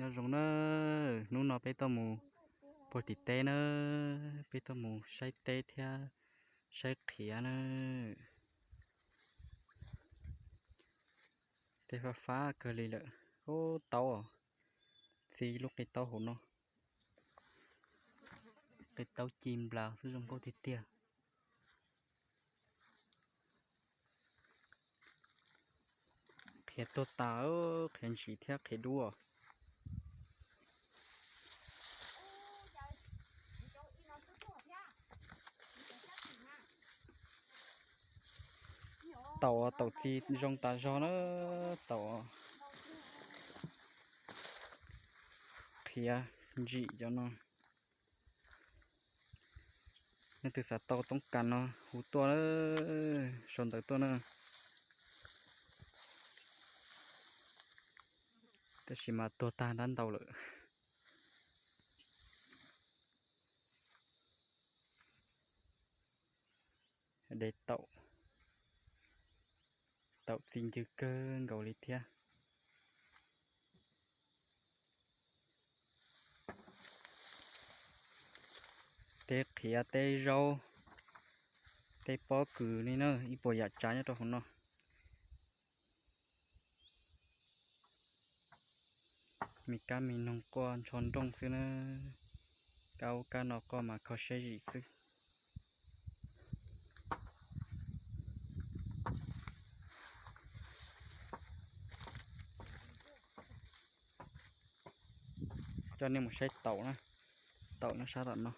Nyob zoo na, hnub no peb tuaj mus puag tim teb na, peb tuaj mus saib teb thiab saib qhiav na. Teb fab fab kawg li lawm. Ub, taub, txi lub qe taub hauv no, qe taub ci nplas xwb zoo nkauj tiag tiag. Qhiav tuag tas, qhiav ntsim thiab qhiav dub. Taum, taum txi zoo tas zog na, taum qhiav ntsim cov no. Leej twg xav tau toob kas no hu tuaj, sau ntawv tuaj na. Tab sis mas tuag tag ntau lawm. De taum, taum txi ncw kawg nkaus li thiab. Teb qhiav, teb zaub, teb pob kws li na, ib puas yam tsav nyob rau hauv no. Me kab me noog quaj ntsho nrooj xwb na, kab ub kab no quaj mas kho siab zim xwb. Coj nej mus saib taum na, taum nyob sab tom no.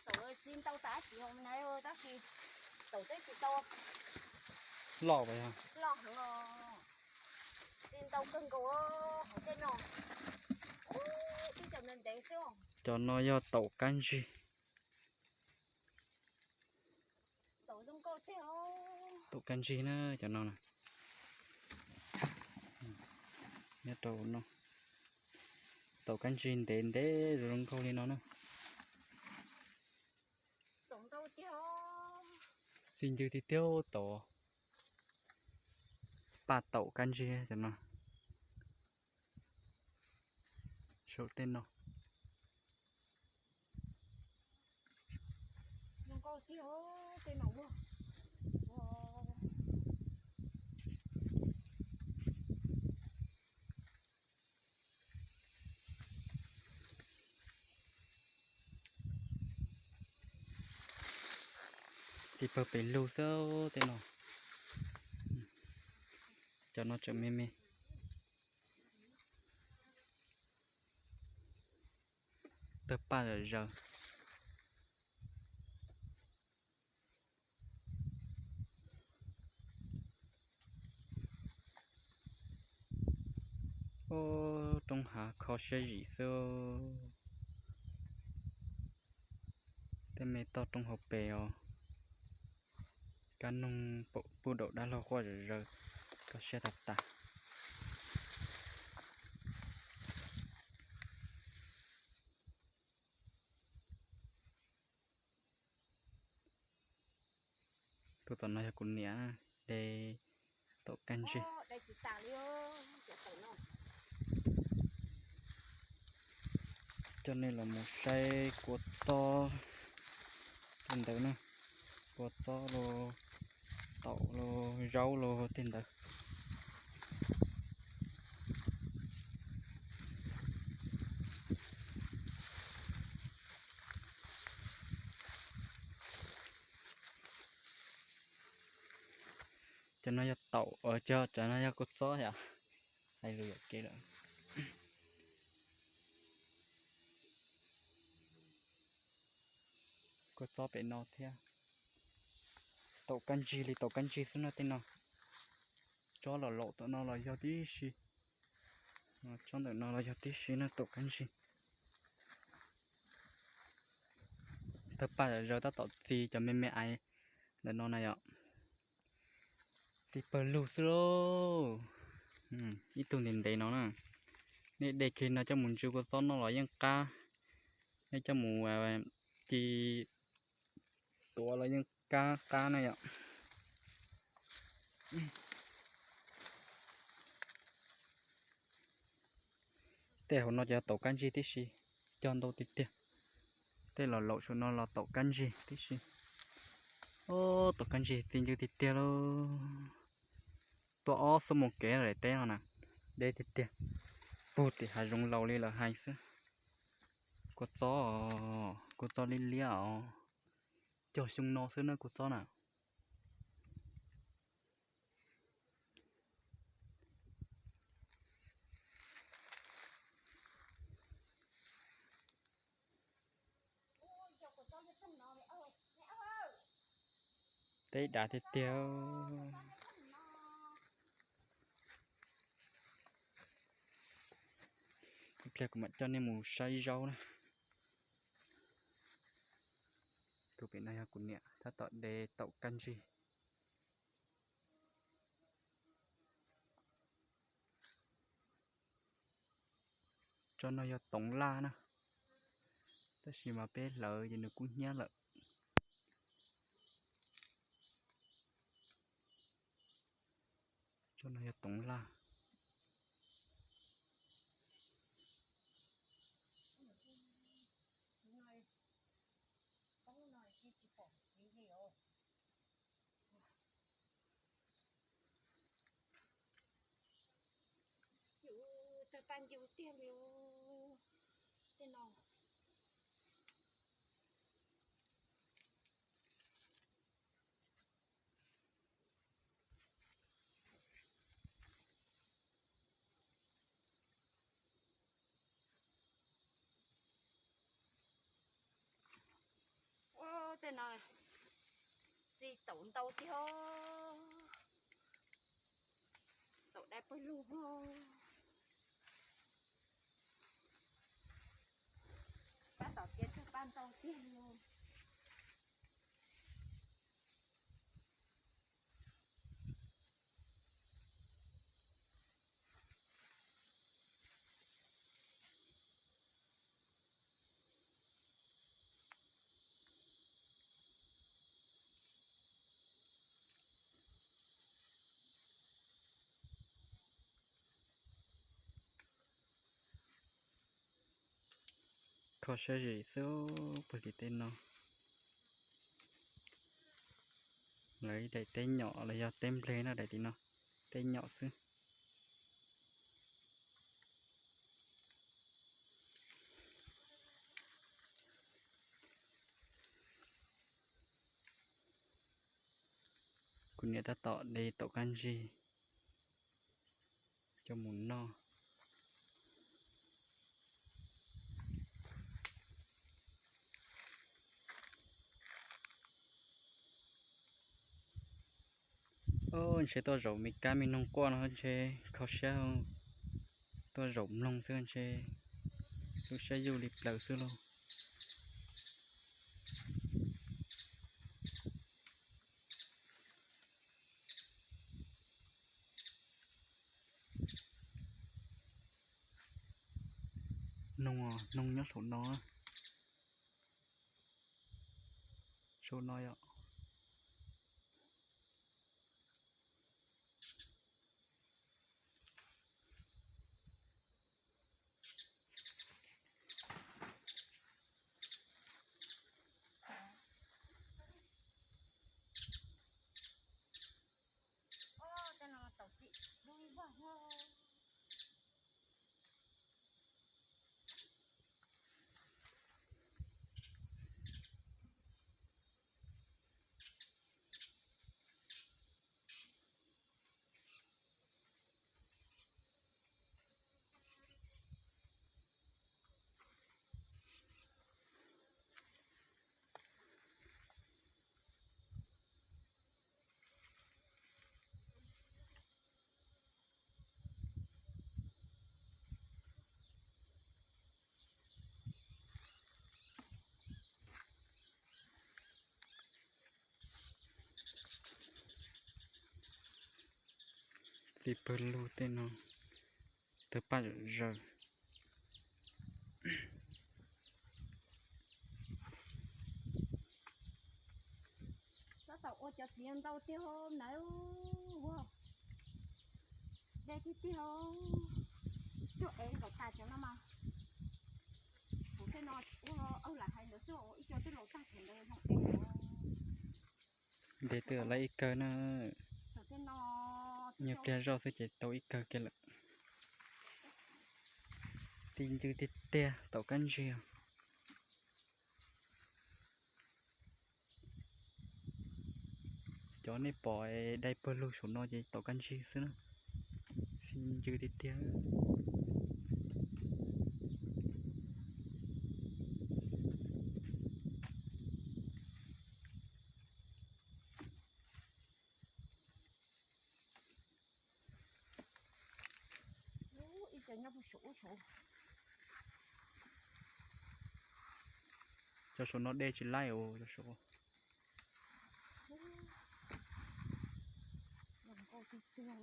Taum txi ntau tas tab sis, tab sis taum twb tsis tau loj, loj heev os. Txi ntau kawg nkaus hauv tej no. Ub, ib co ntev ntev xwb. Cov no yog taum kab ntsig. Taum kab ntsig na cov no. Nyob rau no, taum kab ntsig ntev ntev zoo nkauj li no na. Txi ncw tiag tiag taum, paj taum kab ntsig cov no. Saum tej no. Txi pawg pes lug xwb tej no. Cov no tseem me me. Tawg paj zom zaws. Ub, roob hav kho siab zim xwb. Tej me toj roob hauv pes os. Kab noog puj daum dab laug quaj zom zaws, kho siab tag tas. Tus tom no yog kuv niam de taum kab ntsig. Coj nej los mus saib kua txob tej ntawd na, kua txob los, taum los, zaub los tej ntawd. Cov no yog taum, cov no yog kua txob yom. Hais lus yuam kev lawm. Kua txob pem no thiab. Taum kab ntsig li taum kab ntsig xwb no tej no. Tsob los laum tom no los yog tib si. Tsob ntawm no los yog tib si no taum kab ntsig. Tawg paj zom zaws tab tom txi cov me me aiv ntawm no na yom. Txi pawg lug xwb lauj. ib tug ntev ntev no na. Nej de kiag no coj mus ntsw kua txob noj los yeej qab, nej coj mus ci tuav los yeej qab qab na yom. Tej hauv no ces yog taum kab ntsig tib si, cog ntau tiag tiag. Tej los laum saum no los taum kab ntsig tib si. Ob, taum kab ntsig txi ncw tiag tiag lauj. Tuaj ob xuab moos kev daim teb no na, deb tiag tiag. Puag tim hav zoov laus li lawv hais xwb. Kua txob, kua txob liab liab os. Cog xyoo no xwb na kua txob na. Teb dav tiag tiag. Ib pliag kuv mam coj nej mus saib zaub na. Tus pem no yog kuv niam tab tom de taum kab ntsig. Tsob no yog toov laj na, tab sis mas peb hlawv ces nws kub hnyiab lawm. Tsob no yog toov laj. Yus tawg paj ncus tiag li tej no. Ua tej no txi taum ntau tiag, taum dai pawg lug. Tab tom tias tawg paj ntau tiag li. Kho siab zim xwb puag tim tej no. Lawv ib daim teb nyom los yog teb nplej no daim tim no, teb nyom xwb. Kuv niam tab tom de taum kab ntsig coj mus noj. Ntshe tuaj zaum me kab me noog quaj no ntshe kho siab, tuaj zaum mloog xwb ntshe lub siab yuj li plaws xwb lauj. Noog, noog nyob saum no, saum no yom. Txiv pawg lug tej no, Tawg paj zawm zaws. Tab tom ua cov txiv ntau tiag os nawb. Dej tiag tiag os. Cog ev nkaum tas cov no mas. Thaum tej no ua lam hais ntawd xwb, ib co twb laus tag thaum ntawd zoo ev. Nte twb laib ib kawg na. Nyuag pliag zoj xwb ces tau ib kawg kiag lawm. Xi ncw tiag tiag, taum kab ntsig. Cov nej pom dai pawg lug saum no ces taum kab ntsig xwb na. Xi ncw tiag tiag. Ib co nyob puag saum ub saud. Cov saum no dej tsis laib os, cov saum. Zoo nkauj tiag tiag.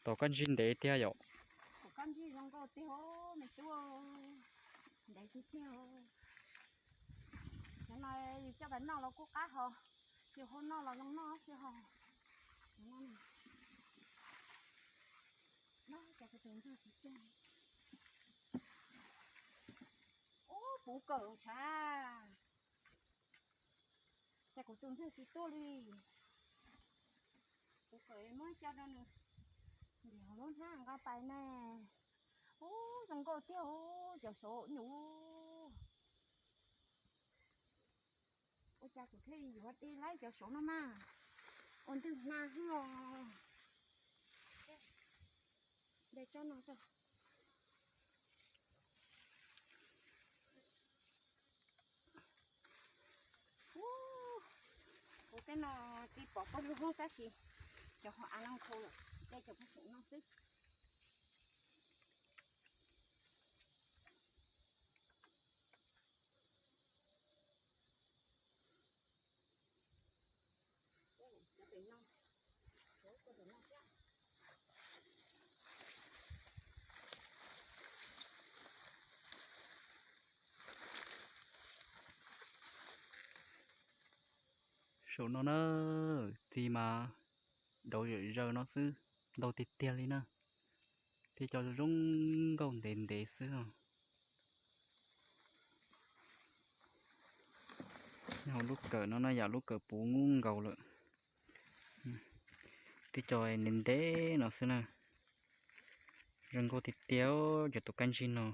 Taum kab ntsig ntev tiag yom. Taum kab ntsig zoo nkauj tiag me tub, ntev tiag tiag. Cov no yus coj pais noj los kuj qab ho, yus hau noj los zoo noj xwb ho. Ub, puv kawm sav. Cas kuv tus ntxawg tsis tuaj li. Kuv kawm muab coj rau nws ntim hauv lub hnab nqa pais ne. Ub, zoo nkauj tiag, cov saud nyuj. Ua cas kuv thiaj yuav de laib cov saud no mas. Ua ntwg hna hwb os. De tsob no tso. Kuv tej no tsis pom pawg lug tab sis cov ho av no nkhaus lawm, de cov pug saum no xwb. Saum no na, txiv mas dauv zawm zaws no xwb, ntau tiag tiag li na. Tej cov zoo nkauj ntev ntev xwb os. Nyob hauv lub kawm no na yom, lub kawm puv nkaus lawm. Tej cov ntev ntev no xwb na. Zoo nkauj tiag tiag, cov tus kab ntsig no.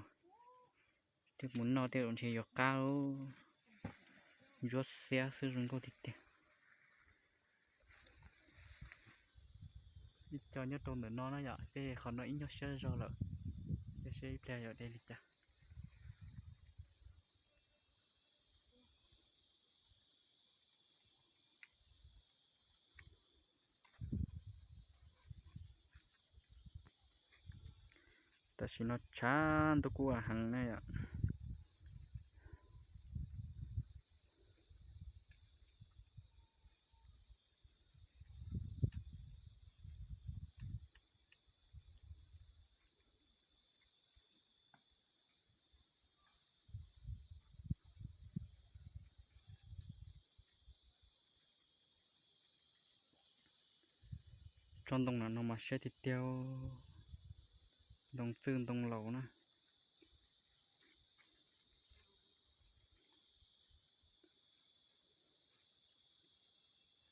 Twb mus noj tej zaum ntshe yuav qab, ntsuab xiab xwb, zoo nkauj tiag tiag. Ib co nyob rau ntawm no na yom, tej qhov no ib nyuag siab zog lawm, tab sis ib pliag yuav de li cas. Tam sim no tshav ntuj kuj heev na yom. Tsob ntoo no mas siab tiag tiag, ntoo txwj ntoo laus na.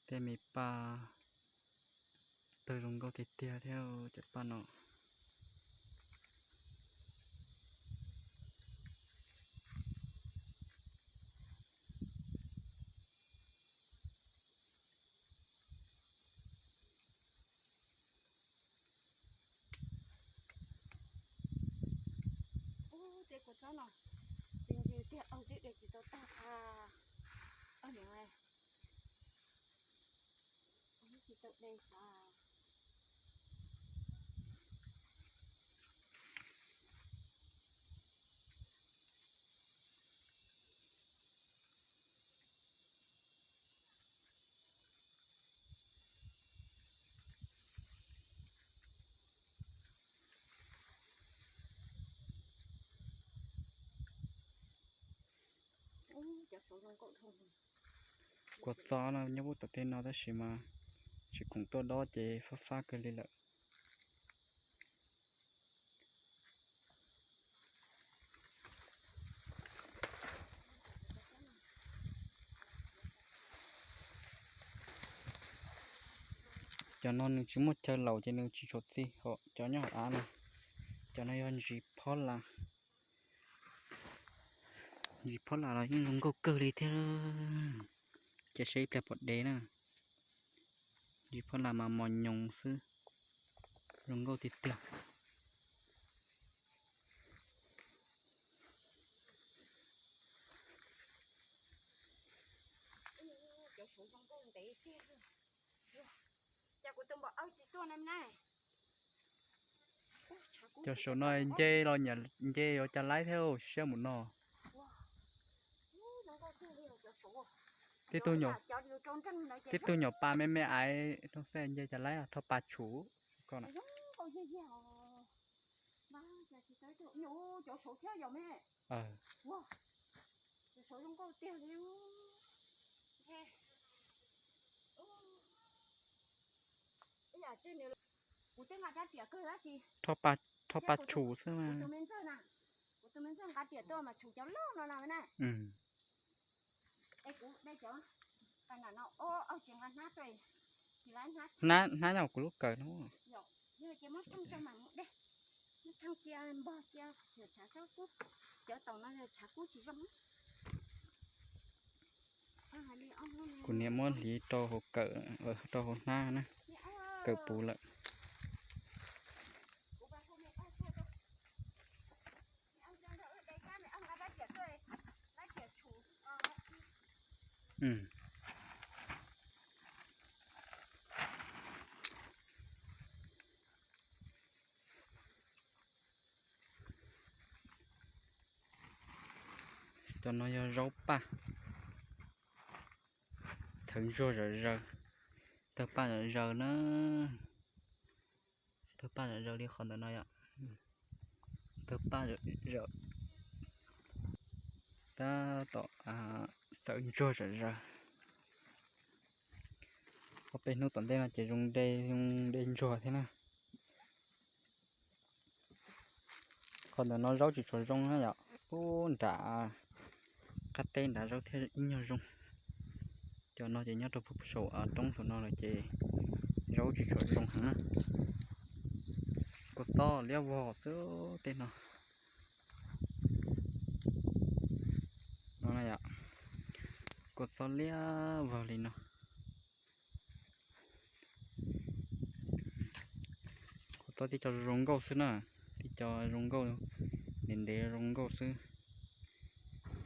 Tej me paj tawg zoo nkauj tiag tiag thiab cov paj no. Ub, tej kua txob no tsis ntws tiag, twb de tsis tau tag tag. Tsis tau de tag. Kua txob no nyob puag tom tej no tab sis mas tsis khoom tuaj dob ces fab fab kawg li lawm. Cov no nws tsis muaj chaw laus ces nws tsis tshua txi, ho cov nyob hauv av no, cov no yog ntsis phob las. Ntsis phob las los yeej zoo nkauj kawg li thiab. Cia saib ib pliag pom dev na. Ntsis phob las mas mos nyoos xwb, zoo nkauj tiag tiag. Cov saum no nce los nce yuav cas laib thiab siab mus no. Tib tug nyuam pa me me aiv no xwb nce cas laib, rho pa tshum ko. Rho pa tshum xwb mas. Hnab, hnab nyob kuv lub kawm no. Kuv niam muab hliv rau hauv kawm, rau hauv hnab na, kawm puv lawm. Cov no yog zaub paj, thawv ntsuag zom zaws, tawg paj zom zaws na. Tawg paj zom zaws li qhov ntawm no yom. Tawg paj zom zaws, tab tom txawv ntsuag zom zaws. Ob peb hnub tom ntej no ces zoo de, zoo de ntsuag thiab na. Qhov ntawm no zaub tsis tshua zoo na yom, pub nram qab teb nrad zaub thiaj ib nyuag zoo. Cov no ces nyob rau pem saum roob saum no lawm ces zaub tsis tshua zoo heev na. Kua txob liab vog xwb tej no. No na yom, kua txob liab vog li no. Kua txob tib co zoo nkauj xwb na, tib co zoo nkauj, ntev ntev zoo nkauj xwb.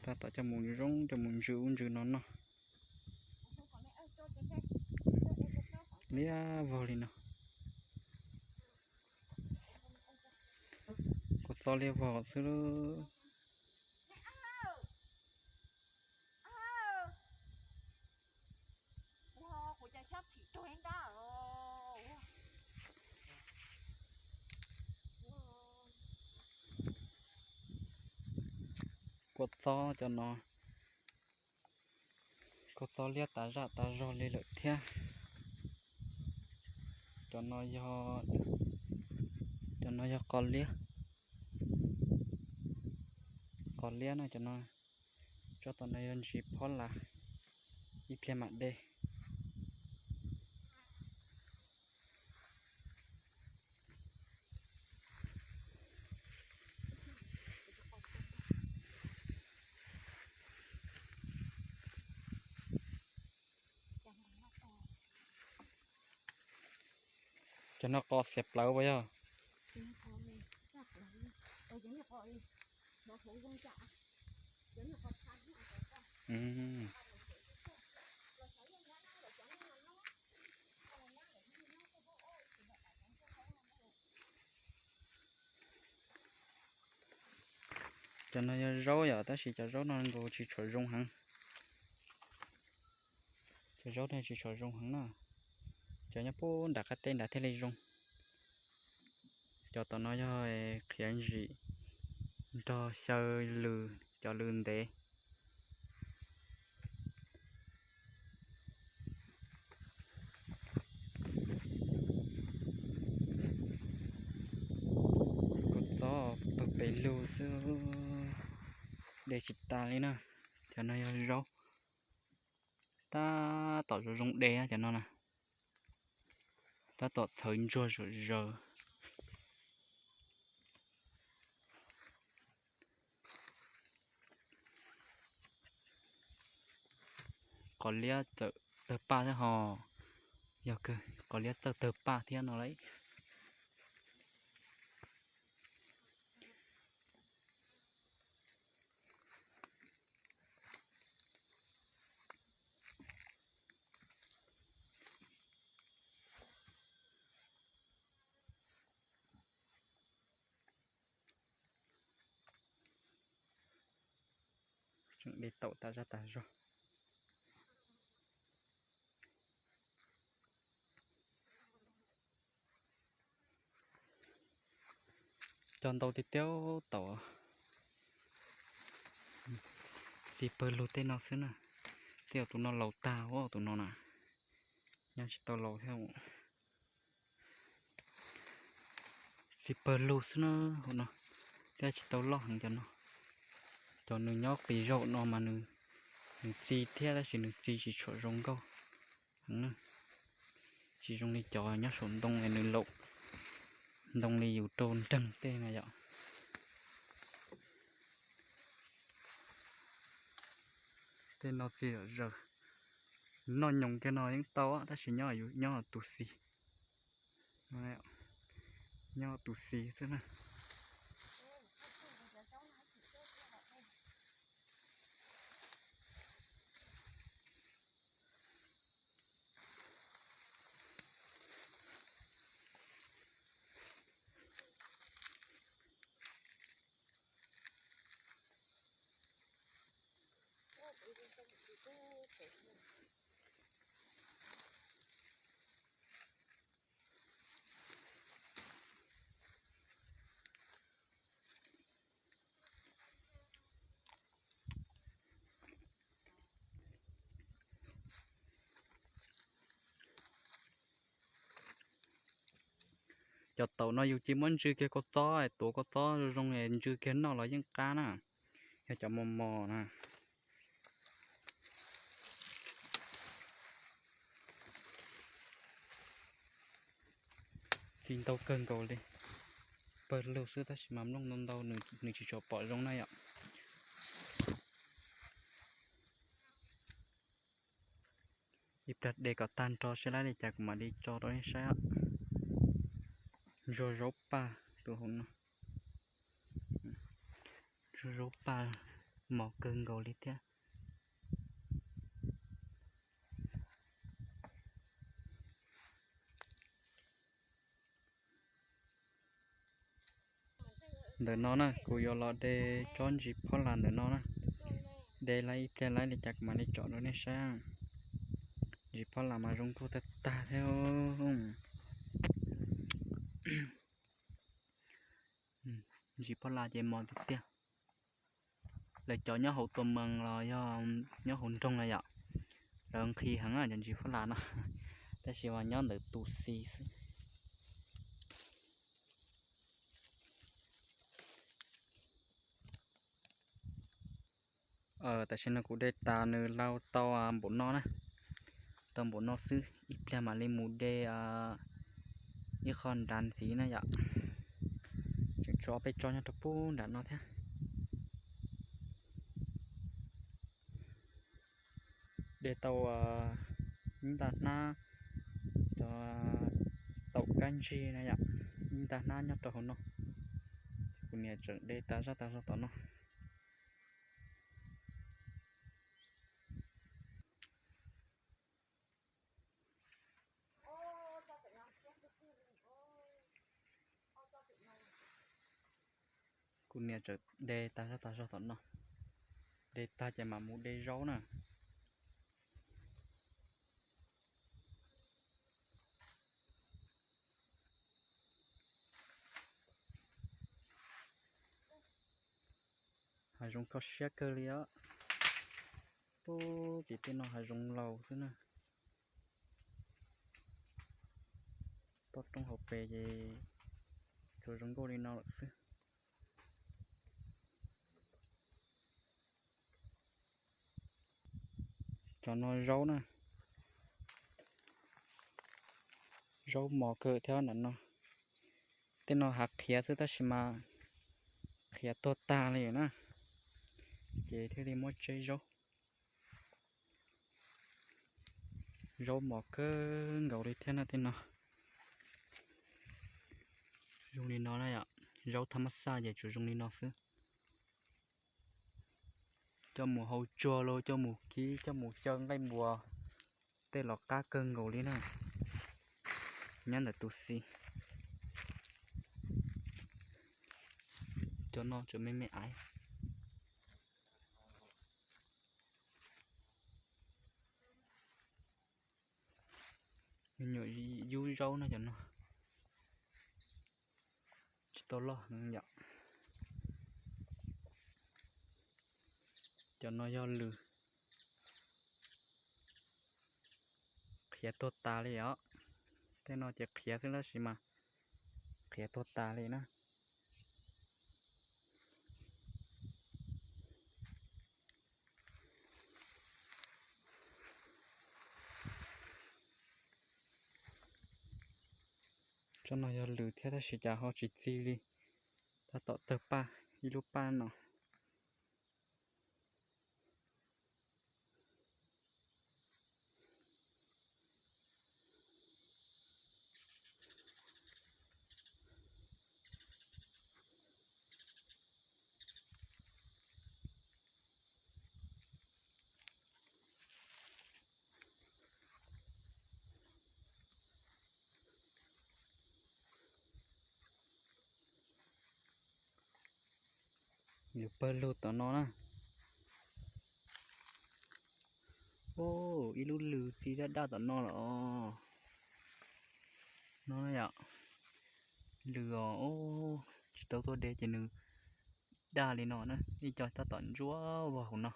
Tab tom coj mus zoo, coj mus ntsws ub ntsws no noj. Liab vog li no. Kua txob liab vog xwb. Kua txob cov no, kua txob liab tas zaj tas zog li lawm thiab. Cov no yog, cov no yog qos liab, qos liab no cov no. Tsob tom no yog ntsis phob las, ib pliag mam de. Cov no qos xiav plawv puas yog? Cov no yog zaub yom, tab sis cov zaub no nkaus tsis tshua zoo heev. Cov zaub no tsis tshua zoo heev na. Cov nyob puag nram qab teb nrad thiaj li zoo. Cov tom no yog qhiav ntsim nrog xyaw lws, cov lws ntev. Lug xwb, de tsis tas li na. Cov no yog zaub, tab tom zoo zoo de cov no na. Tab tom txhawv ntsuag zom zaws. Qos liab txawm tawg paj thiab hos, yog kawg qos liab txawj tawg paj thiab no lauj. Tseem de tau tas zaj tas zog. Cog ntau tiag tiag tau. Txiv pawg lug tej no xwb na. Tej tus no laus tag, tus no na, nyob tsis tau laus thiab. Txiv pawg lug xwb na, hauv no thiab tsis tau loj heev cov no. Cov nws nyob qis zaum no mas nws txi thiab tab sis nws txi tsis tshua zoo nkauj heev na. Tsis zoo li cov nyob saum ntoo es nws laum ntoo li yus rau nreeg tej na yom. Tej no txi zom zaws. Noj nyoos kiag no yeej tau tab sis nyob tus xis, nyob tus xis xwb na. Cov taum no yus cia muab ntsw kiag kua txob, tuav kua txob zoo zoo es ntsw kiag noj los yeej qab na. Yog cov mos mos na. Txi ntau kawg nkaus li. Pawg lug xwb tab sis mas nplooj ntau ntau, nws tsis tshua pom zoo na yom. Ib pliag de kom tag nrho seb laib li cas kuv mam li tso rau nej saib. Ntsuag zaub paj tus hauv no. Ntsuag zaub paj mos kawg nkaus li thiab. Ntawm no na kuv yuav los de tsob ntsis phob las ntawm no na. De laib ib pliag laib li cas kuv mam li tsom rau nej saib. Ntsis phob las mas zoo nkauj tag tag thiab. Ntsis phob las ces mos tiag tiag. Lawv cov nyob hauv tus moos los yog nyob hauv nroog na yom, lawv nqhis heev cov ntsis phob las no, tab sis mas nyob ntawm tus xis xwb. Tam sim no kuv de tas nws lauj tau npaum no na, tau npaum no xwb, ib pliag mam li mus de ib qho nrad ntxiv na yom. Tseem tshuav peb tsob nyob rau pub nram no thiab. De tau ib nta hnab cov taum kab ntsig na yom, ib nta hnab nyob rau hauv no. Kuv niam tseem de tas zaj tas zog tom no. Kuv niam tseem de tas zaj tas zog tom no, de tag ces mam mus de zaub na. Hav zoov kho siab kawg li os. Pub ces tej no hav zoov laus xwb na. Toj roob hauv pes ces tsuas zoo nkauj li no lawm xwb. Cov no zaub na, zaub mos kawg thiab ntawm no. Tej no hav qhiav xwb tab sis mas qhiav tuag tag li na, ces thiaj li muab tseb zaub. Zaub mos kawg nkaus li thiab no tej no. Zoo li no na yom, zaub thab mab xaj ces tsuas zoo li no xwb. Coj mus hau tsuag los coj mus kib coj mus xyaw nqaij npua tej los qab kawg nkaus li na. Nyob ntawm tus xis, cov no tseem me me aiv. Me nyuam yub zaub no cov no tsis tau loj heev yom. Cov no yog lws qhiav tuag tas li os. Tej no ces qhiav xwb tab sis mas qhiav tuag tas li na. Tsob no yog lws thiab tab sis cas ho tsis txi li. Tab tom tawg paj, ib lub paj no. Lws pawg lug tom no na. Ib lub lws txi daj daj tom no los. No yom, lws os, tsis tau tuaj de ces nws daj li no na, ib co tab tom ntsuab vog hauv no.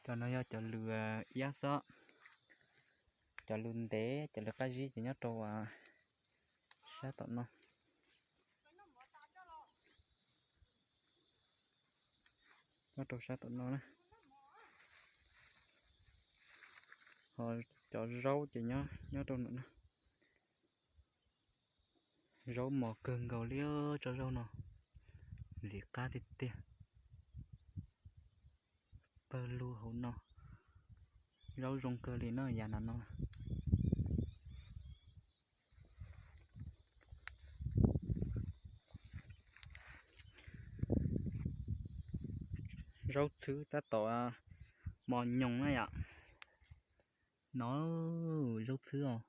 Cov no yog cov lws iab xwb. Cov lws ntev, cov lws qab zib ces nyob rau sab tom no. Nyob rau sab tom no na. Ho cov zaub ces nyob rau no na. Zaub mos kawg nkaus li, tsob zaub no ntxim qab tiag tiag. Pawg lug hauv no, zaub zoo kawg li no, yav no no. Zaub txhwb tab tom mos nyoos na yom. No, zaub txhwb os,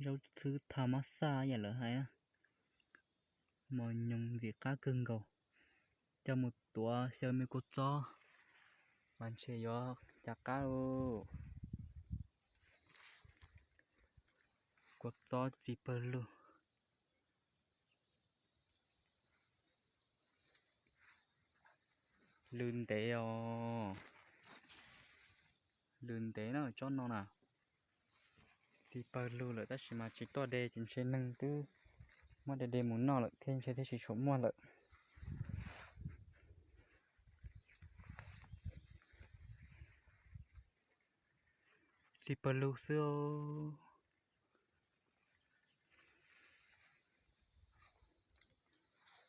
zaub txhwb thaj mab xaj yam lawv hais. Mos nyoos ntxim qab kawg nkaus, coj mus tuav xyaw me kua txob mas ntshe yuav cas qab lauj. Kua txob txi pawg lug. Lws ntev os, lws ntev na tsob no na. Txi pawg lug lawm tab sis mas tsis tuaj de ces ntshe neeg twb muab de de mus noj lawm thiab ntshe thiaj tsis tshua muaj lawm. Txi pawg lug xwb.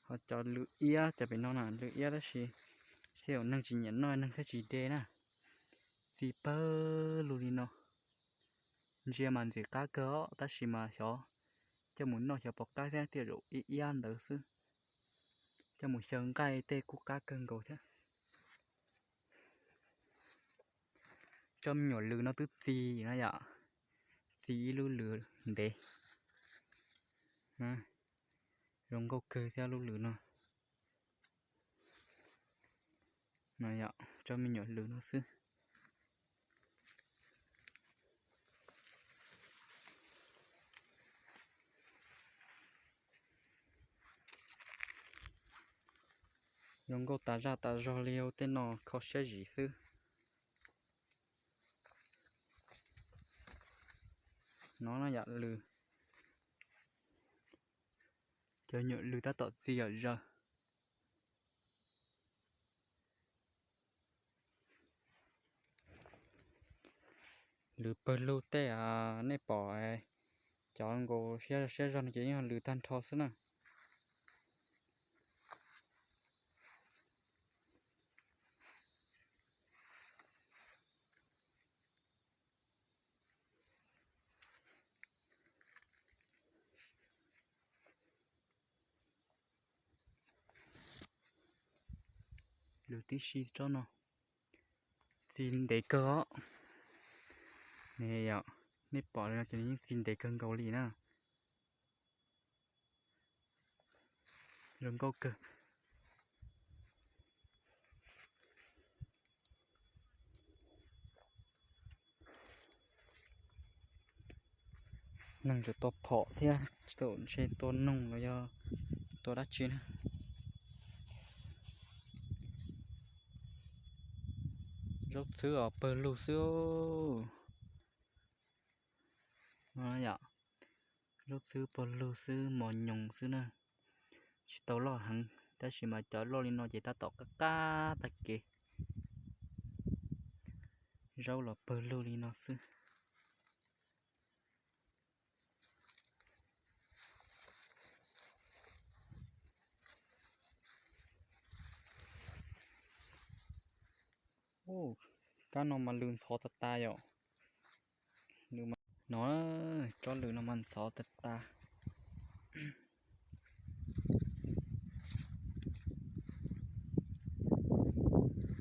Ho cov lws iab cov pem no na, lws iab tab sis tej zaum neeg tsis nyiam noj neeg thiaj tsis de na. Txi pawg lug li no, ntsia mas ntxim qab kawg os tab sis mas xyov coj mus noj xyov puas qab thiab, tej zaum iab iab ntawd xwb. Coj mus xyaw nqaij tej kuj qab kawg nkaus thiab. Tsob me nyuam lws no twb txi no yom, txi ib lub lws ntev. Zoo nkauj kawg thiab lub lws no. No yom, tsob me nyuam lws no xwb. Zoo nkauj tas zaj tas zog li, tej no kho siab zim xwb. No na yom, lws, cov nyuam lws tab tom txi yom zaws. Lws pawg lug tej nej pom cov nkaus siab zog no ces yeej lws tag nrho xwb na. Lws tib si tsob no txi ntev kawg os. Nej pom li no ces nws yeej txi ntev kawg nkaus li na. Zoo nkauj kawg. Neeg tseem tua phom thiab tsis tau ntshe tua noog los yog tua dab tsi na. Zaub txhwb os pawg lug xwb. Zaub txhwb pawg lug xwb, mos nyoos xwb na. Tsis tau loj heev tab sis mas cov loj li no ces tab tom qab qab tag kev. Zaub los pawg lug li no xwb. Kab no mas lws ntxhov tas tas yom. No, tsob lws no mas ntxhov tas tas.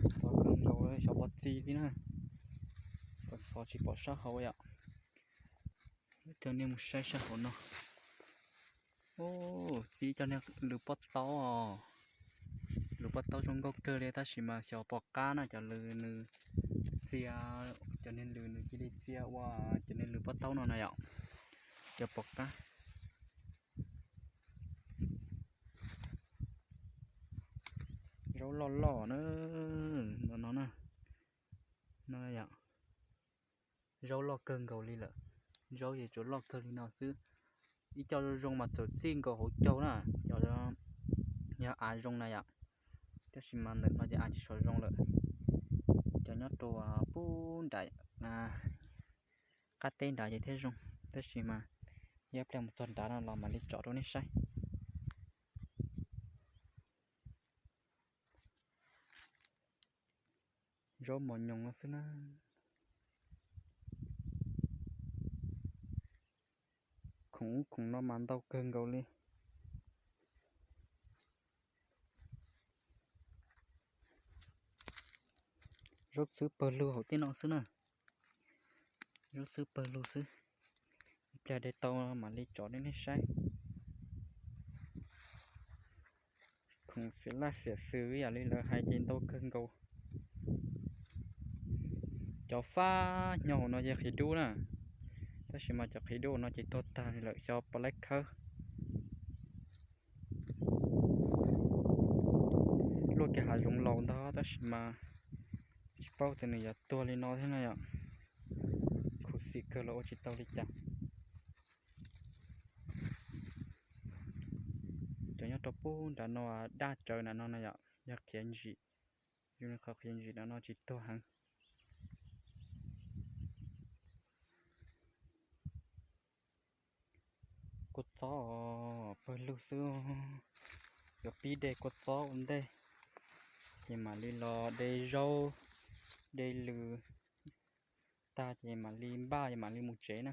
Ntxhov kawg nkaus xyov puas txi li na. Ntxhov tsis pom sab hauv yom. Coj nej mus saib sab hauv no. Txi cov niag lws pob taub os. Lws pob taub zoo nkauj kawg li tab sis mas xyov pom qab na, cov lws nws txia, cov niag lws nws cia li txia ua cov niag lws pob taub no na yom. Xyov pom qab. Zaub loj loj na, no na. Zaub loj kawg nkaus li lawm. Zaub ces tsuas loj kawg li no xwb. Ib co zoo zoo mas txawm txij nkaus hauv caug na, cov yog av zoo na yom. Tab sis mas ntawm no ces av tsis tshua zoo lawm. Cov nyob rau pub nram qab teb nrad ces thiaj zoo, tab sis mas ib pliag mus txog nrad no los mam li tsom rau nej saib. Zaub mos nyoos no xwb na. Khoom ub khoom no mas ntau kawg nkaus li. Zaub txhwb pawg lug hauv tej no xwb na. Zaub txhwb pawg lug xwb. Ib pliag de tau mam li tsom rau nej saib. Khoom xiam laj xiam xwm ib yam li lawv hais ces ntau kawg nkaus. Cov fab nyo hauv no yog qhiv dub na, tab sis mas cov qhiv dub hauv no ces tuag tag li lawm, xyov puas laib khawb. Luaj kiag hav zoov laus ntag tab sis mas tsis paub tias nws yuav tuag li no thiab na yom. Khuv xim kawg los ua tsis tau li cas. Cov nyob rau pub nram no daj tsawv nram no na yom, yog khiav ntsim, zoo li qhov khiav ntsim nram no tsis tuag heev. Kua txob pawg lug xwb, yuav pib de kua txob ua ntej, ces mam li los de zaub, de lws tag ces mam li npaj mam li mus tsev na.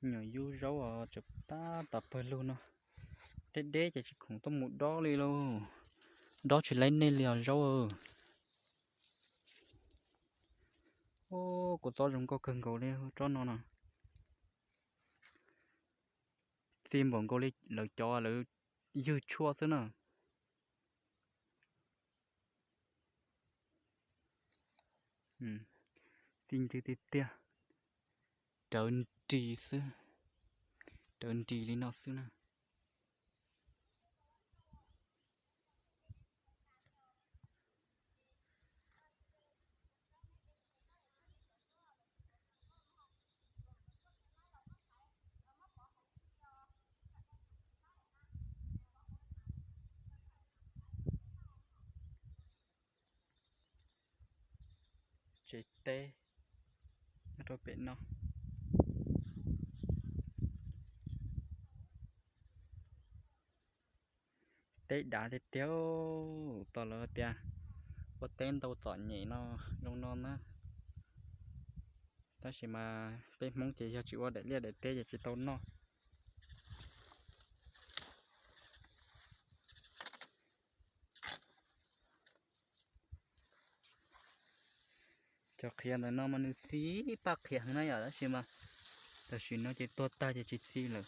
Nyuam yub zaub os, tseem tab tom pawg lug no, deb deb ces tsis khoom tuaj mus dob li lauj, dob tsis laib nej li os zaub. Kua txob zoo nkauj kawg nkaus li tsob no no. Txi npaum nkaus li lawv cov lawv ywg tshuaj xwb na. Txi ntws tiag tiag, rawv nris xwb, rawv nris li no xwb na. tsev teb nyob rau pem no. Teb dav tiag tiag, tos lawv tias ua teb ntau txom nyem no zoo no na. Tab sis mas peb Hmoob ces yog tsis ua daim liaj daim teb ces tsis tau noj. Cov qhiav ntawm no mas nws txi paj qhiav heev na yom, tab sis mas tam sim no ces tuag tag ces tsis txi lawm.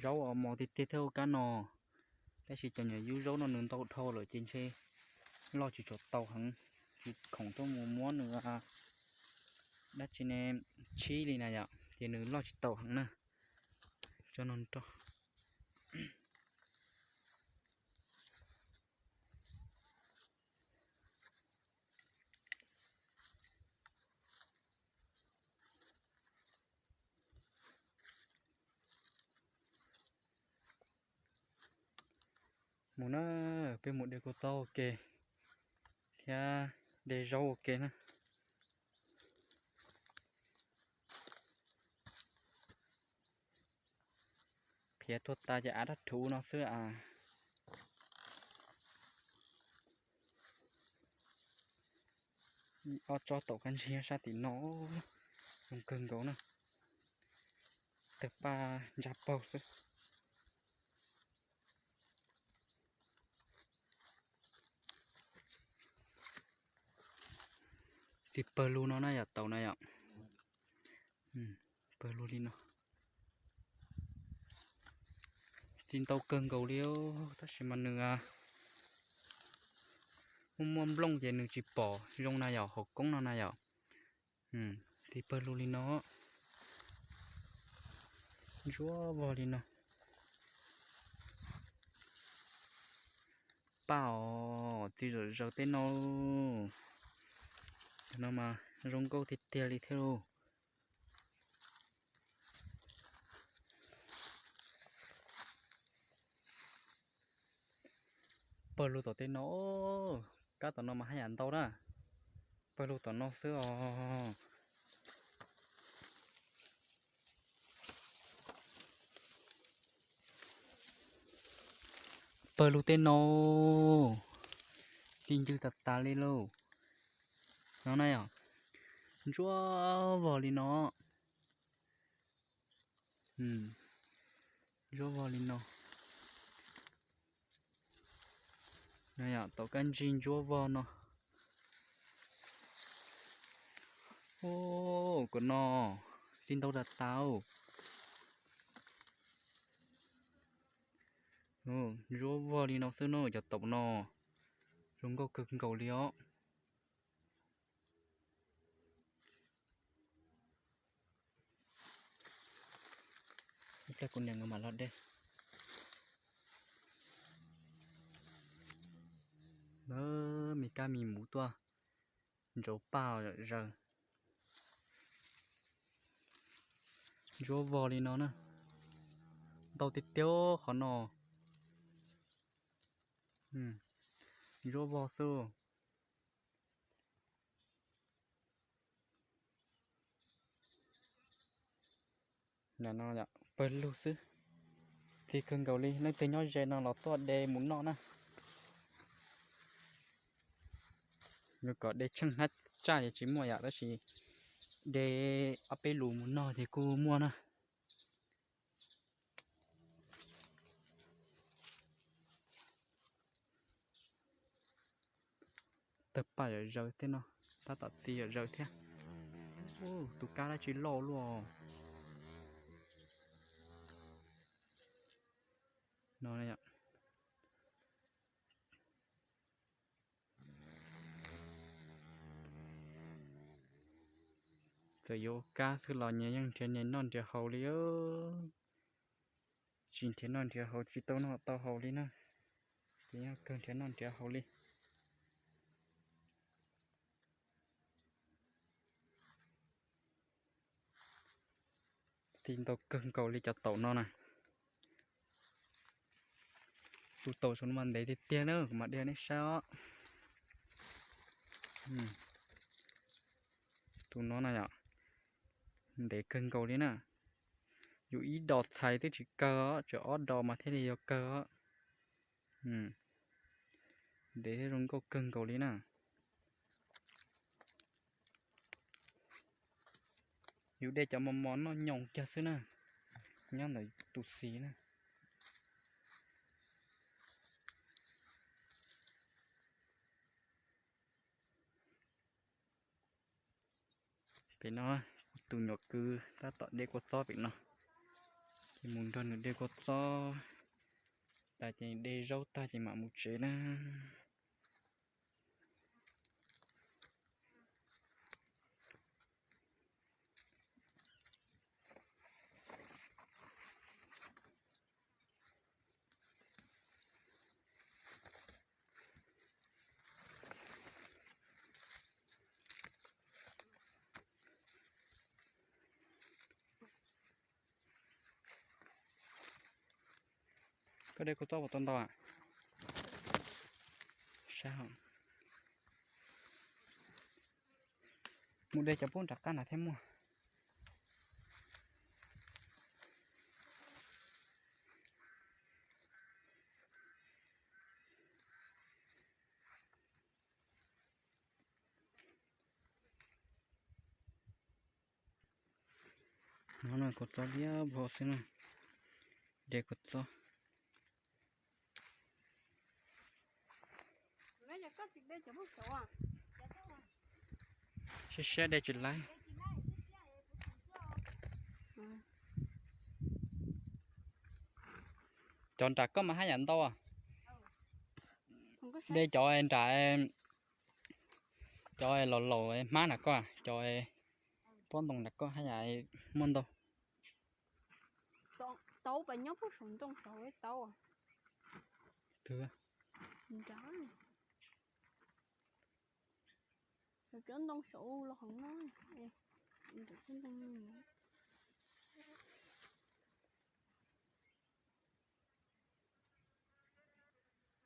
Zaub os mos tiag tiag thiab ua kab no, tab sis cov nyuam yub zaub no nws ntau dhau lawm ces ntshe loj tsis tshua tau heev, tsis khoom tuaj mus muab nws dab tsi ne, tshib li na yom, ces nws loj tsis tau heev na. Tso no rau. Mus na, peb mus de kua txob ua ke thiab de zaub ua ke na. Qhiav tuag tas ces av dab rhuv no xwb a. Ob tsob taum kab ntsig sab tim no zoo kawg nkaus na, tawg paj ntsaj paug xwb. Txi pawg lug no na yom, taum na yom. Pawg lug li no. Txi ntau kawg nkaus li, tab sis mas nws muaj muaj nplooj ces nws tsis pom zoo na yom, hauv koob no na yom. Txi pawg lug li no. Ntsuab vog li no. Paj os, txi zom zaws tej no. Cov no mas zoo nkauj tiag tiag li thiab lauj. Pawg lug tom tej no, kab tom no mas haj yam ntau na. Pawg lug tom no xwb os. Pawg lug tej no, txi ncw tas tas li lauj. No na yom, ntsuab vog li no. Ntsuab vog li no. Taum kab ntsig ntsuab vog no. Ub, kom no txi ntau tas tas. Ntsuab vog li no xwb no, cov taum no zoo nkauj kawg nkaus li os. Ib pliag kuv niam nkawd mam los de. Lawv me kab me muv tuaj ntsauv paj zom zaws. Ntsuab vog li no na. Ntau tiag tiag qhov no. Ntsuab vog xwb. Pawg lug xwb. Txi kawg nkaus li, leej twg nyob ze no los tuaj de mus noj na. Yuav kom de tsheej hnab tsaj ces tsis muaj yom, tab sis de ob peb lus mus noj ces kuj muaj na. Tawg paj zom zaws tej no, tab tom txi zom zaws thiab. Tus kab dab tsi loj luaj no. Txawm yuav kab xwb los nyias yeej nrhiav nyias noj nrhiav haus li. Tsis nrhiav noj nrhiav haus tsis tau noj tau haus li na. Ces yeej kawg nrhiav noj nrhiav haus li. Txi ntau kawg nkaus li cov taum no na. Tus taum saum no mas ntev tiag tiag na, kuv mam de nej saib os. Tus no na yom, ntev kawg nkaus li na. Yus ib dos txhais twb tsis kawg os, tseem ob dos mas thiaj li yog kawg os. Ntev thiab zoo nkauj kawg nkaus li na. Yus de cov mos mos noj nyoos kiag xwb na, nyob ntawm tus xis na. Pem no, tus nyuam kwv tab tom de kua txob pem no, ces mus nrog nws de kua txob tas ces de zaub tag ces mam mus tsev na. Koj de kua txob puas tau ntau a? Sab hauv. Mus de cov pub nram qab na thiab muaj. No kua txob liab vog xwb na. De kua txob. Siab siab de tsis laib. Cov nram koj mas haj yam ntau. De cov nram, cov laus laus hmab nram koj, cov pob ntoo nram koj haj yam muaj ntau. Tau pas nyob puag saum ntoo saud tau. Cov ntoo saud los hauv no.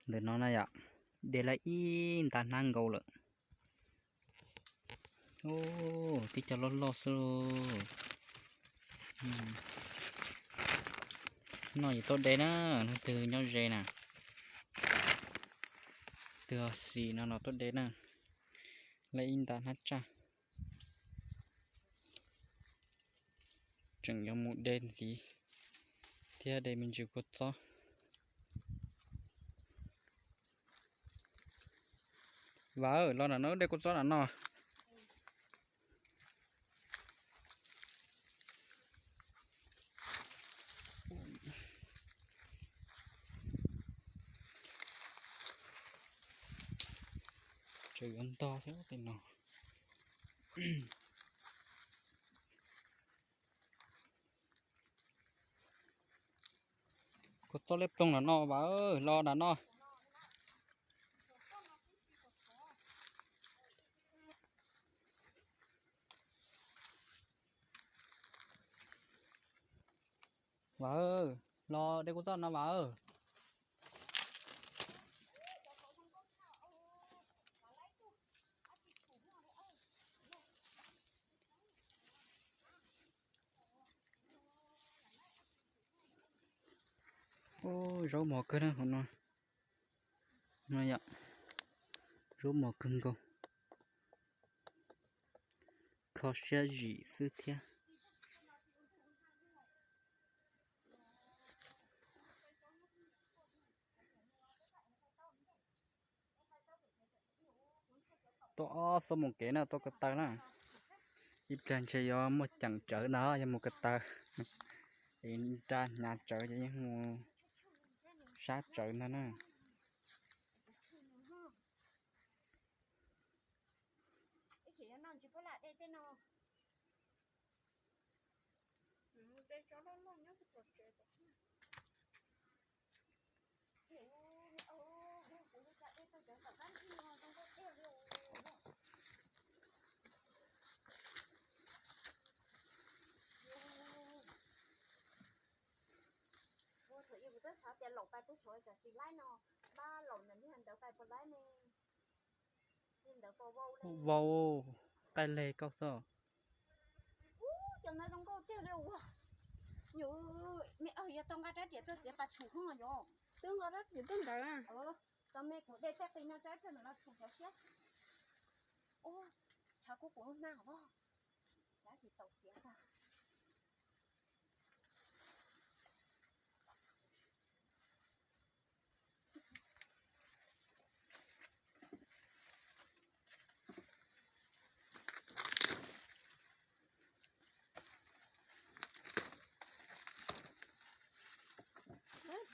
Ntawm no na yom, de lawm ib nta hnab nkaus lawm. Tib co loj loj xwb. Noj yus tuaj de na, leej twg nyob ze na, twg ho xis no los tuaj de na. Lawm ib nta hnab tsaj. Tseem yuav mus de ntxiv thiab, de me ntsis kua txob. Vam, los nram no de kua txob nram no. Tseem yuav ntog thiab tej no. Kua txob liab ploog nram no Vam, los nram no. Vam, los de kua txob no Vam. Ub, zaub mos kawg na hauv no. No yom, zaub mos kawg nkaus. Kho siab zim xwb thiab. Tuaj ob xuab moos kev na, tuaj ko taw na. Ib pliag ntshe yuav muaj ceem tsawv ntag, yog mus ko taw. Es nra hnyav tsawv ces yeej mus sab tsawv ntag na. Thaum ub kuv twb xav tias Laus pais pub suav cov tsis laib no, pab laus ntawm niag ntawd pais puas laib ne? Niag ntawd puas vau li? Vau, qaij leg koj xwb. Ub, cov ntawd zoo nkauj tiag li ua. Yus me yog tau nqa rab riam tuaj txiav pas tshum hoob yom? Twb nqa rab riam tuaj ntawd. Tau me kuv de tej qis no tso ib pliag ntawm no tshum cov siab. Ub, tshav kub kuv lub hnab os. Tab sis txaus siav tag.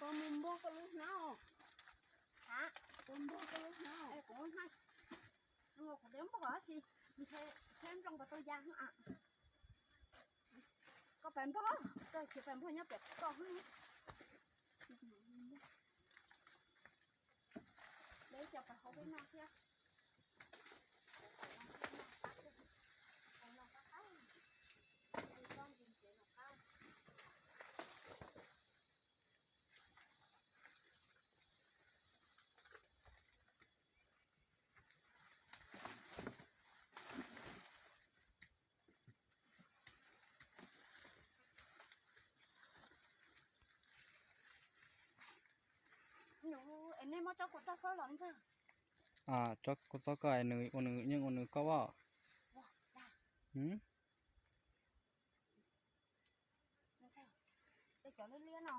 Puas mus npog koj lub hnab os? Ha? Puas npog koj lub hnab os? Kuv lub hnab, kuv twb npog tab sis ntshe sab nplooj puas tau ya. Koj pab npog, koj tsis pab npog nyob pem koj. Peb cov pab hauv peb no thiab. Es nej muab tsob kua txob fawb los ntag. Tsob kua txob koj es nws ua nws yeej ua nws koj as. Cov liab liab no.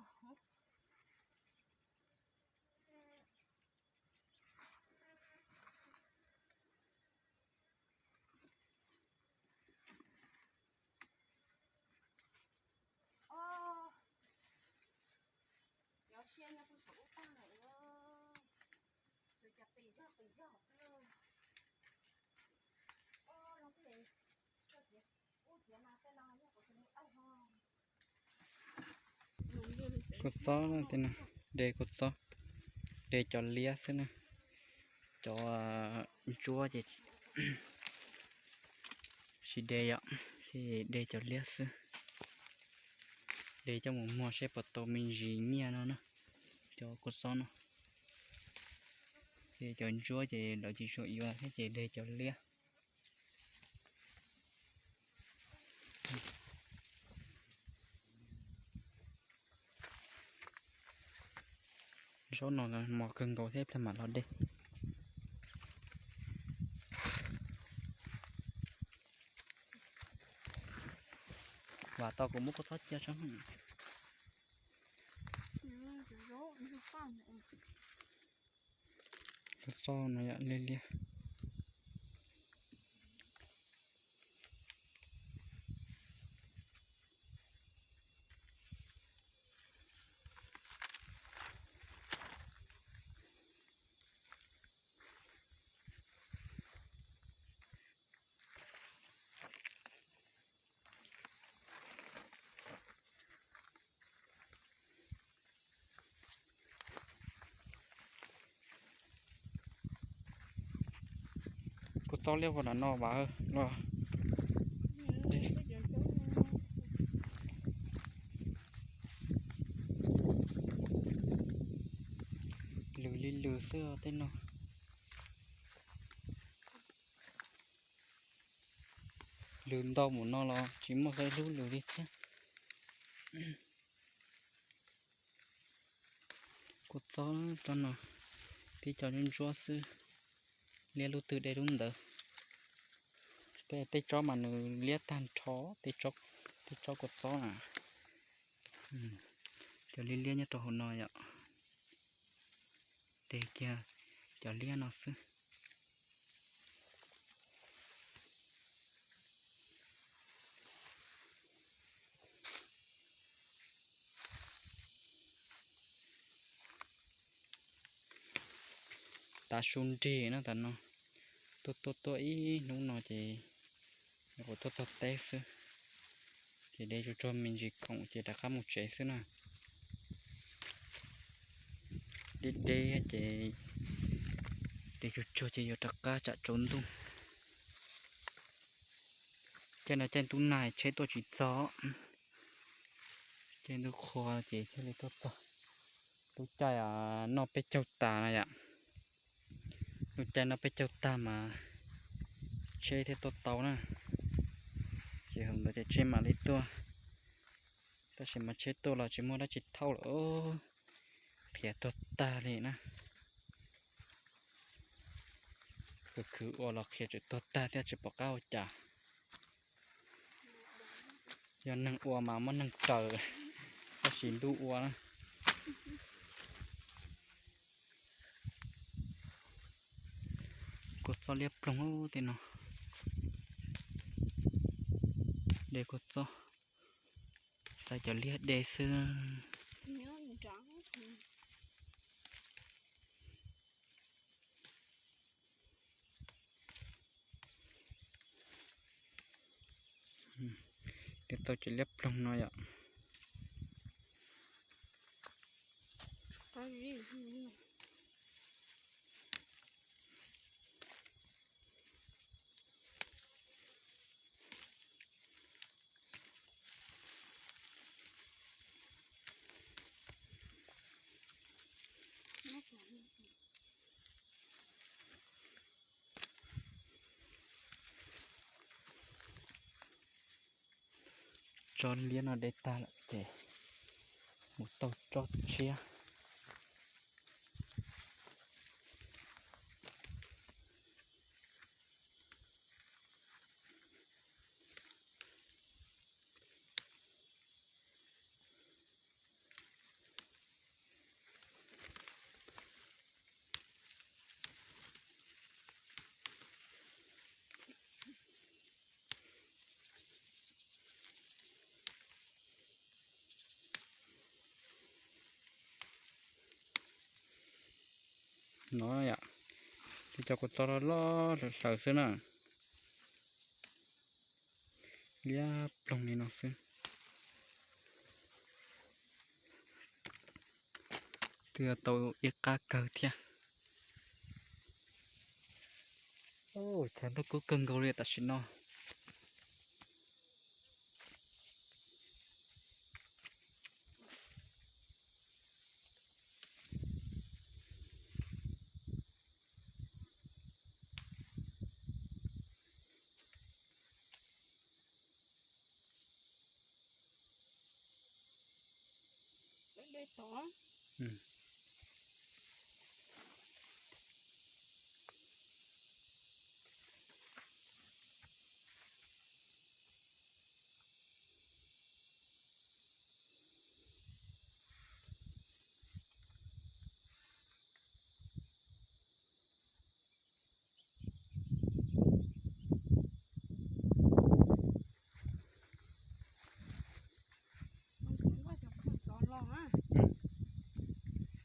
Cov sia nyob puag saum ub tag lawm. Tus cov pes zog pes zog xwb. Kua txob no, de kua txob, de cov liab xwb na. Cov ntsuab ces tsis de yom, ces de cov liab xwb. De coj mus muag seb puas tau me ntsis nyiaj no na, cov kua txob no. Ces cov ntsuab ces lawv tsis tshua yuav thiab ces de cov liab. Zaub no mos kawg nkaus thiab, ib pliag mam los de. Vam tau kuv muab kua txob cia tso. Kua txob no yom, liab liab. Kua txob liab puag nram no vas los. Lws li lws xwb tej no. Lws ntau mus no los tsis muaj ib lub lws li thiab. Kua txob tsob no, tib co ntsuab ntsuab xwb, liab lub twg de lub ntawd. Tej tsob mas nws liab tag nrho, tej tsob kua txob na. Cov liab liab nyob rau hauv no yom. De kiag cov liab no xwb. Tav su nrig no tas no, tuaj tuaj tuaj ib hnub no ces nyuam qhuav tuaj txog teb xwb, ces de tsuag tsuag me ntsis khoom ces rov qab mus tsev xwb na. Deb deb ces de tsuag tsuag ces yuav rov qab tsam tsaus ntuj. Caij no caij ntuj nag tsheb tuaj tsis txog, caij ntuj qhua ces thiaj li tuaj txog. Lub caij noj peb caug tag no yom. Lub caij noj peb caug tag mas tsheb thiaj tuaj tau na. Ces hauv ntawd ces tsheb mam li tuaj. Tab sis mas tsheb tuaj los tsis muaj dab tsi thauj lawm, qhiav tuag tag li na. Khwv khwv ua los qhiav tseem tuag tag thiab tsis pom qab ua cas. Yog neeg ua mas muab neeg raws, tab sis ntuj ua na. Kua txob liab ploog tej no. De kua txob, xaiv cov liab de xwb. De tau cov liab ploog no yom. Tsob liab no de tag lawm ces mus tau tsob tshiab. No yom, cov kua txob loj loj hlaws xwb na. Liab ploog li no xwb. Twb tau ib qab kawg thiab. Tshav ntuj kub kawg nkaus li tam sim no.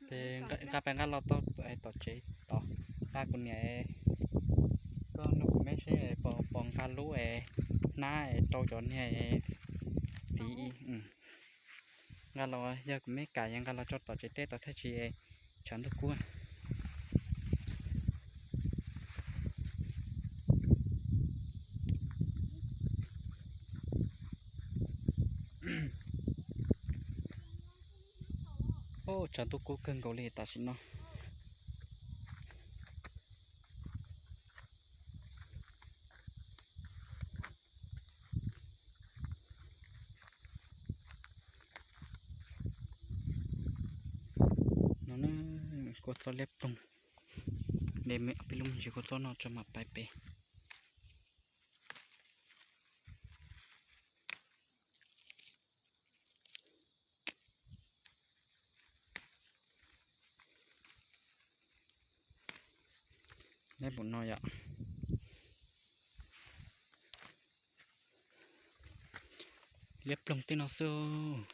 Ces nqa pais nqa los tau tom tsev tod, nqa kuv niam, koj nug kuv me seb puas nqa lub es hnab es rau cov niag txiv. Nqa los, yog kuv me kam yog nqa los tso tom tsev teb tod thiaj tsis tshav ntuj kub. Tshav ntuj kub kawg nkaus li tam sim no. No na, kua txob liab ploog. De me ob peb lub me ntsis kua txob no tso mam pais pem. Neb pum no yom. Liab ploog tej no xwb.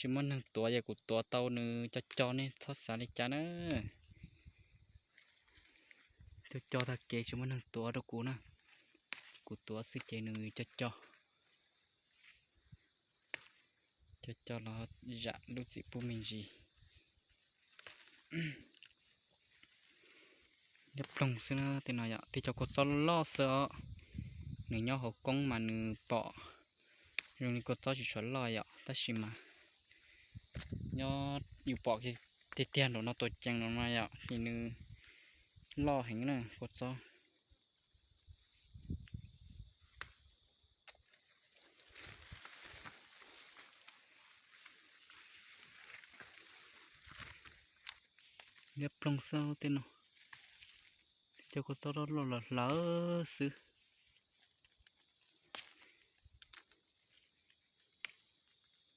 Tsis muaj neeg tuav ces kuv tuav tau nws co co, nej txhob xav li cas na. Tuaj co tag kev tsis muaj neeg tuav rau kuv na, kuv tuav xwb ces nws co co, co co los zam lub txim pub me ntsis. Liab ploog xwb na tej no yom, tib co kua txob loj xwb os. Nws nyob hauv koob mas nws pom zoo li kua txob tsis tshua loj yom, tab sis mas nyob yus pom tiag tiag nraum no tuaj ceev no mas yom, ces nws loj heev na kua txob. Liab ploog xwb tej no, tib co kua txob loj loj los hlawv xwb.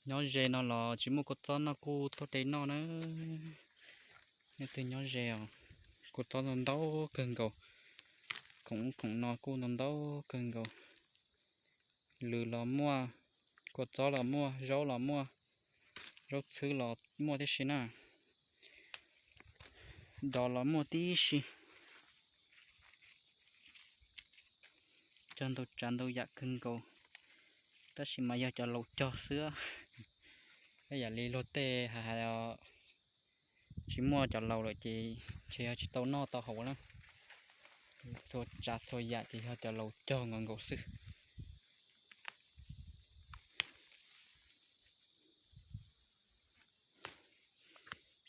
Nyob ze no los tsis muaj kua txob noj kuj tuaj de noj na. Leej twg nyob ze os, kua txob ntau ntau kawg nkaus, khoom khoom no kuj ntau ntau kawg nkaus. Lws los muaj, kua txob los muaj, zaub los muaj, zaub txhwb los muaj tib si na, dos los muaj tib si. Cog ntau tsav ntau yam kawg nkaus, tab sis mas yog cov laus cog xwb. Ib yam li luag tej hais hais tsis muaj cov laus lawm ces ntshe yog tsis tau noj tau haus na. Txhua tsav txhua yam ces yog cov laus cog nkaus nkaus xwb.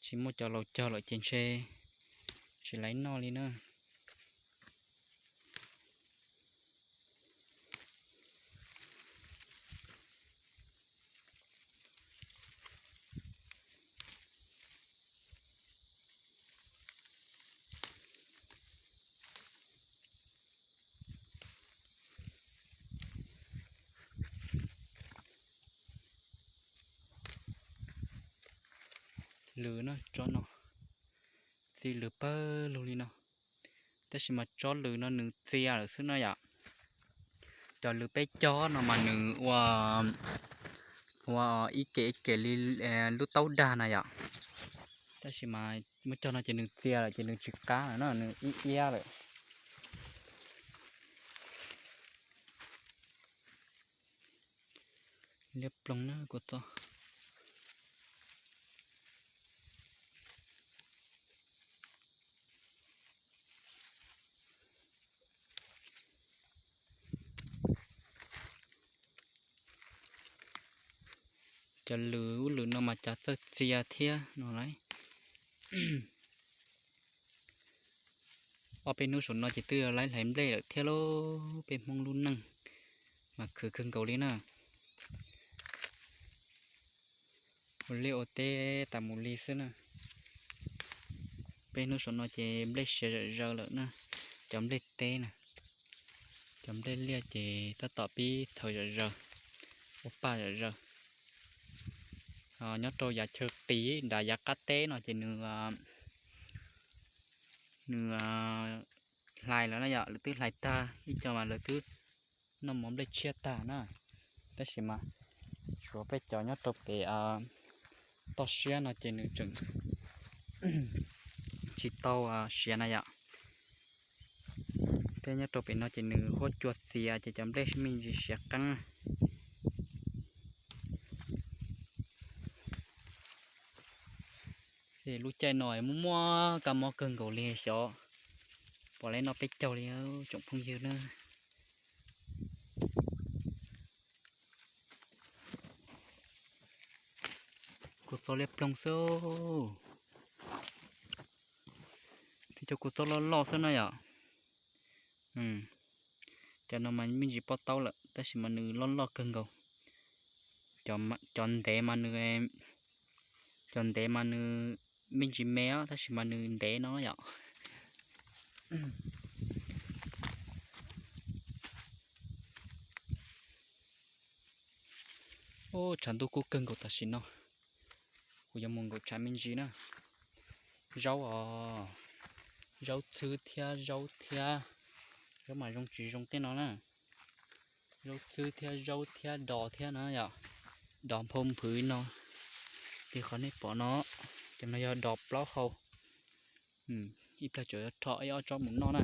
Tsis muaj cov laus cog lawm ces ntshe tsis laiv noj li na. Lws na, tsob no txi lws pawg lug li no, tab sis mas tsob lws no nws txia lawm xwb no yom. Cov lws peb cog no mas nws ua, ua ib kem ib kem li lub taub dag na yom, tab sis mas muab cog no ces nws txia lawm ces nws tsis qab lawm no, nws ib iab lawm. Liab ploog na kua txob. Cov lws ub lws no mas cov txawj txia thiab no lauj. Ob peb hnub saum no ces twb yuav laib hlais nplej lawm thiab lauj, peb Hmoob lub neej mas khwv kawg nkaus li na. Ua liaj ua teb tas mus li xwb na. Peb hnub saum no ces nplej siav zom zaws lawm na, cov nplej teb na, cov nplej liaj ces tab tom pib txhaws zom zaws, ua paj zom zaws. Nyob rau yav chaw qis nram yav qab teb no ces nws, nws hlais lawm na yom, lawv twb hlais tag, ib co mas lawv twb noj mov nplej tshiab tag na, tab sis mas tshuav peb cov nyob rau pem toj siab no ces nws tseem tsis tau siav na yom. Thiab nyob rau pem no ces nws huab cua txias ces cov nplej me ntsis siav qeeb. Lub caij no muaj muaj kab mob kawg nkaus li xyov, pom lawv noj peb caug li tsoom phooj ywg na. Kua txob liab ploog xwb. Twb cov kua txob loj loj xwb na yom. Cov no mas me ntsis pob taub lawm tab sis mas nws loj loj kawg nkaus. Cov ntev mas nws, cov ntev mas nws me ntsis me os tab sis mas nws ntev no yom. Tshav ntuj kub kawg nkaus tam sim no, kuv yuav mus nkaum tshav me ntsis na. Zaub os, zaub txhwb thiab zaub thiab, zaub mas zoo tsis zoo tej no na. Zaub txhwb thiab zaub thiab dos thiab na yom, dos nphau nphwv no, Li qhov nej pom no, cov no yog dos plaub hau. Ib pliag tsam yuav rho ib ob tsob mus noj na.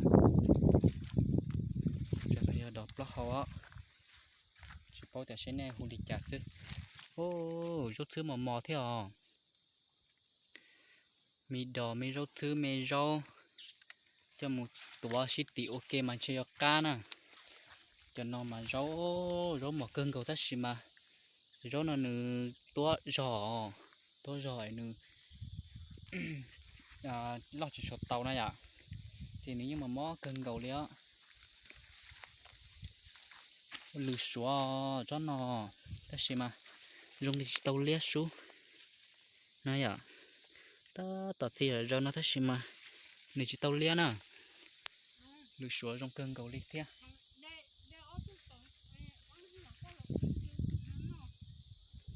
Cov no yog dos plaub hau os. Tsis paub tias seb nej hu li cas xwb. Zaub txhwb mos mos thiab os. Me dos me zaub txhwb me zaub, coj mus tuav sib tim ua ke mas ntshe yuav qab na. Cov no mas zaub, zaub mos kawg nkaus tab sis mas zaub no nws tuab zog, tuab zog nws loj tsis tshua tau na yom, ces nws yeej mos mos kawg nkaus li os. Lwm suav tsob no, tab sis mas zoo li tsis tau liab sub na yom. Tab tom txi zom zaws no tab sis mas nws tsis tau liab na. Lwm suav zoo kawg nkaus li thiab.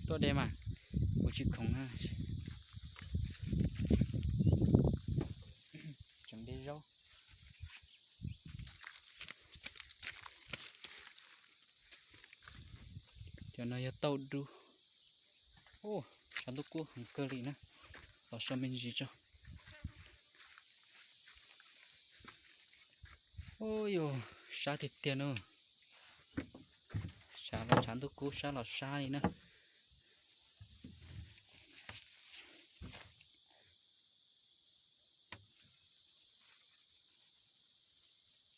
Tuaj de mas, kuv tsis khoom na. Tseem de zaub. Cov no yog tauj dub. Tshav ntuj kub heev kawg li na, los so me ntsis tso. Ub yus, sab tiag tiag na. Sab los tshav ntuj kub, sab los sab li na.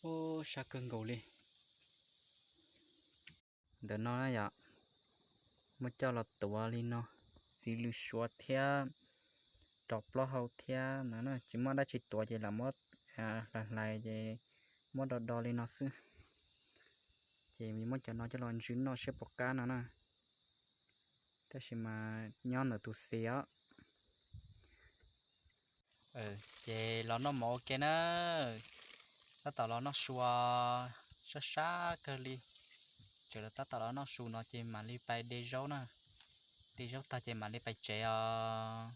Ub, sab kawg nkaus li. Ntawm no na yom, muab coj los tuav li no, txiv lws suav thiab, rov plaub hau thiab no, tsis muaj dab tsi tuav ces lam muab hlais hlais ces muab do do li no xwb. Ces muab cov no coj los ntsw noj seb puas qab no na. Tab sis mas nyob ntawm tus xis os. Ces los noj mov ua ke na. Tab tom los noj su, sab sab kawg li. Tseem tab tom los noj su no ces mam li pais de zaub na. De zaub tag ces mam li pais tsev os.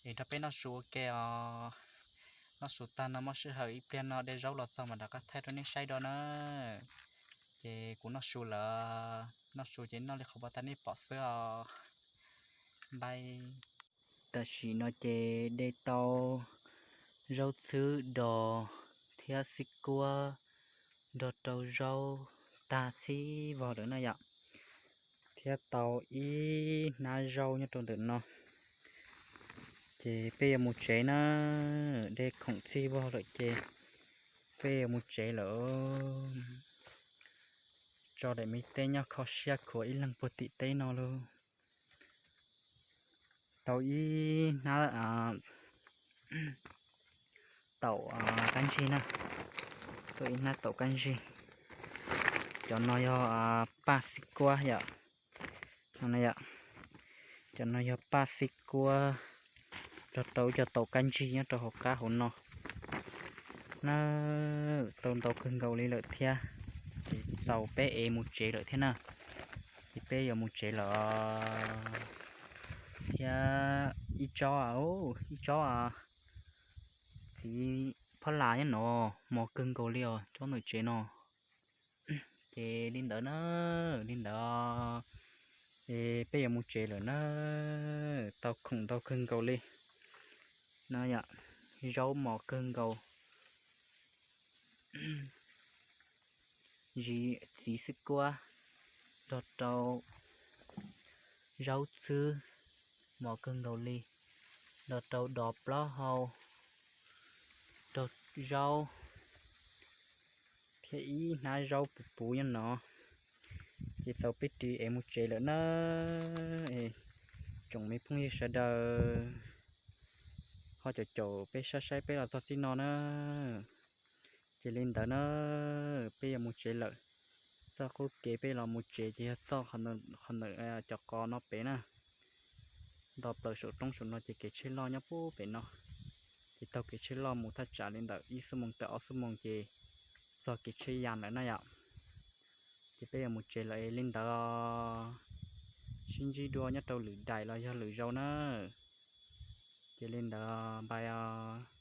Es nrog peb noj su ua ke os. Noj su tag no muaj sij hawm ib pliag no de zaub los txog mam rov qab thaij rau nej saib dua na. Ces kuv noj su lawm, noj su ces noj li qhov uas nej pom xwb os. Npaj. Tam sim no ces de tau zaub txhwb dos thiab xib kuab nrog rau zaub tag txhib vog lawm na yom, thiab tau ib hnab zaub nyob rau ntawm no. Ces peb yuav mus tsev na, de khoom txhij vog lawm ces peb yuav mus tsev lawm. Tso daim me teb nyob kho siab khuav ib leeg puag tim teb no lauj. Tau ib hnab taum kab ntsig na, tau ib hnab taum kab ntsig. Cov no yog paj xib kuab yom. Cov no yog paj xib kuab nrog rau cov taum kab ntsig nyob rau hauv qab hauv no. Na, tau ntau kawg nkaus li lawm thiab, ces txaus peb ev mus tsev lawm thiab na. Ces peb yuav mus tsev lawm thiab. Ib tsob, ib tsob txiv phab las nyob no, mos kawg nkaus li os tsob ntawm tsev no. Ces li ntawd na, li ntawd, es peb yuav mus tsev lawm na. Tau khoom ntau kawg nkaus li na yom, zaub mos kawg nkaus, ziv txiv xib kuab nrog rau zaub txhwb mos kawg nkaus li, nrog rau dos plaub hau, rau zaub thiab ib hnab zaub puv puv nyob no. Ces txaus peb ris es mus tsev lawm na. Tsoom me phooj ywg sawv daws ho caum caum peb saib saib peb los txog txij no na. Ces li ntawd na, peb yuav mus tsev lawm. Txoj qub kev peb los mus tsev ces yog txoj qhov ntawm cov qos no pem na. Nto plaws saum roob saum no ces kev tsheb loj nyob puag pem no. Ces taug kev tsheb loj mus thaj tsam li ntawm ib xuab moos tawm ob xuab moos ces txog kev tsheb yas lawm na yom. Ces peb yuav mus tsev lawm li ntawd, sib ntsib dua nyob rau lwm daim los yog lwm zaus na. Ces li ntawd, npaj os.